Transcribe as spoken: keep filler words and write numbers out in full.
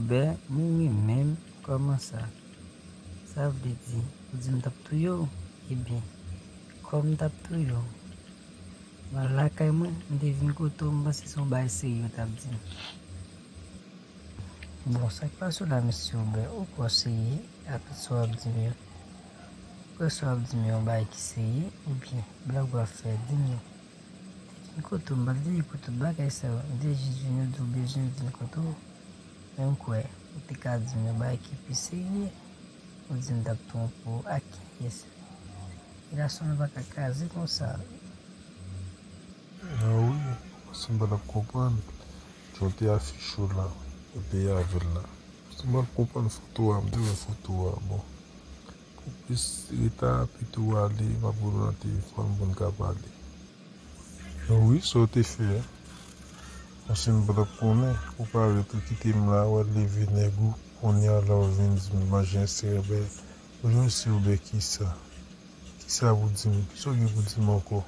Bè, mouri menm, kòman sa? Sa vle di, ou di m t ap touye w? Ebyen, kòm m t ap touye w, m al lakay mwen, m te vin kote w, m panse se yon bagay serye w t ap di m. Bon, sa k pase w la, mesye Obè? Ou kwè w serye ak tout sa w ap di m yo? Ou kwè sa w ap di m yo yon bagay ki serye oubyen blag w ap fè? Di m non. Te vin kote w, m pa t vini pou tout bagay sa yo. M te jis vin di w bezwen m vin kote w. Men m kwè, ou te ka di m yon bagay ki pi serye. Ou di m t ap twonpe w ak kiyès? Relasyon nou pa ka kraze konsa. Ah wi, paske m pa t ap konprann jan w te afiche w la, ou te avè l la. Paske m pa t konprann foto a, m te wè foto a, bon. Pou plis reta, pito w ale, m ap rele w nan telefòn pou n ka pale. Wi, sa w te fè a. Paske m pa t ap konnen, ou parèt ou kite m la, w al leve nèg ou, kounye a la w vin di m manje enserebè. Ou jwenn se oubyen kisa? Kisa pou di m? Kisa w gen pou di m ankò?